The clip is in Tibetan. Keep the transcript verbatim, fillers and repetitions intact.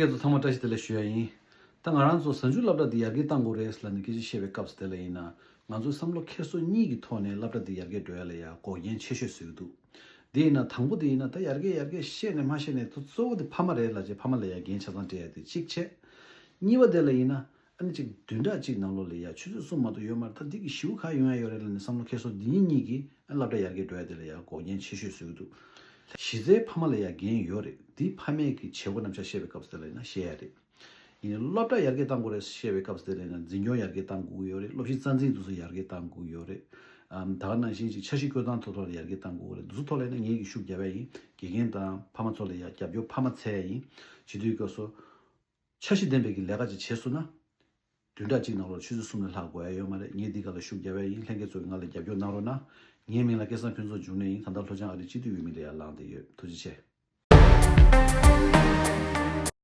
སྐད་དུ་ཚང་མ་བཀྲ་ཤིས་བདེ་ལེགས་ཞུ་ཡ་ཡིན། ད་ང་རང་ཚོ་གཟའ་མཇུག་སློབ་གྲྭ་འདི་ཡར་རྒྱས་གཏང་དགོས་རེད་ལབ་ནས་སྐད་ཆ་བཤད་པའི་སྐབས་སུ་དེ་ལ་ཡིན་ན། ང་ཚོའི་བསམ་བློ་འཁྱེར་སོ་གཉིས་ཀྱི་ཐོག་ནས་སློབ་གྲྭ་འདི་ཡར་རྒྱས་འགྲོ་ཡ་ལ་ཡ་འགོག་རྐྱེན་ཆེ་ཤོས་བཟོ་གི་འདུག་དེ་ཡིན་ན་དང་པོ་དེ་ཡིན་ན་ད་ཡར་རྒྱས་ཡར་རྒྱས་བཤད་ནས་མ་བཤད་ནས་ད་གཙོ་བོ་དེ་ཕ་མ་རེད་ལབ་བྱས་ཕ་མ་ལ་ཡ་འགན་ཆ་ཚང་སྤྲད་ཡ་དེ་གཅིག་བྱས། གཉིས་པ་དེ་ལ་ཡིན་ན་ཨ་ནི་གཅིག་བདུན་ཕྲག་གཅིག་ནང་ལོགས་ལ་ཡ་ཆུ་ཚོད་གསུམ་མ་གཏོགས་ཡོད་མ་རེད། ད་འདི་གི་ཞེ་པོ་ག་ཡོང་ཡ་ཡོད་རེད་ལབ་ནས་བསམ་བློ་འཁྱེར་སོ་འདི་གཉིས་གཉིས་ཀྱིས་ཨ་སློབ་གྲྭ་ཡར་རྒྱས་འགྲོ་ཡ་དེ་ལ་ཡ་འགོག་རྐྱེན་ཆེ་ཤོས་བཟོ་གི་འདུག་གཞི་རྩའི་ཕ་མ་ལ་ཡ་འགན་ཡོད་རེད། འདི་ཕ་མས་ཀྱི་བྱེད་སྒོ་རྣམ་གཞག་བཤད་པའི་སྐབས་སུ་དེ་ལ་ཡིན་ན་བཤད་ཡ་རེད། ཡིན་ནའི་སློབ་གྲྭ་ཡར་རྒྱས་གཏང་དགོས་རེད་བཤད་པའི་སྐབས་སུ་དེ་ལ་ཡིན་ན་འཛིན་སྐྱོང་ཡར་རྒྱས་གཏང་དགོས་ཀྱི་ཡོད་རེད། སློབ་གཞི་རྩ་འཛིན་དེ་ཚོ་ཡར་རྒྱས་གཏང་དགོས་ཀྱི་ཡོད་རེད། ཨམ་ད་ག་ནང་བཞིན་ཅིག་འཆར་གཞི་བཀོད་སྟངས་ཐོག་ཐོག་ལ་ཡར་རྒྱས་གཏང་དགོས་ཀྱི་རེད། དེ་ཚོ་ཐོག་ལ་ཡིན་ན་ངེད་ཀྱིས་ཤུགས་རྒྱབ་ཡ་ཡིན། དགེ་རྒན་དང་ཕ་མ་ཚོ་ལ་ཡ་རྒྱབ་སྐྱོར་ཕ་མ་འཚོལ་ཡ་ཡིན། བྱེད་དུས་སྐབས་སུ་འཆར་གཞི་ལྡན་པའི་གི་ལས་ཀ་ཅིག་བྱས་སོང་ན། བདུན་ཕྲག་གཅིག་ནང་ལོགས་ཆུ་ཚོད་གསུམ་ལས་ལྷག་དགོས་ཡ་ཡོད་མ་རེད། ངས་འདི་ག་ལ་ཤུགས་རྒྱབ་ཡ་ཡིན། ལྷན་རྒྱས་ཚོ་གིས་ང་ལ་རྒྱབ་སྐྱོར་གནང་རོགས་གནང་། ངའི་མིང་ལ་སྐལ་བཟང་ཕུན་ཚོགས་འབྱུང་གནས་ཡིན། ད་ལྟ་ལྷོ་བྱང་ཨ་རིའི་སྤྱི་འཐུས་འོས་མི་ལ་ཡ་ལངས་བསྡད་ཡོད། ཐུགས་རྗེ་ཆེ།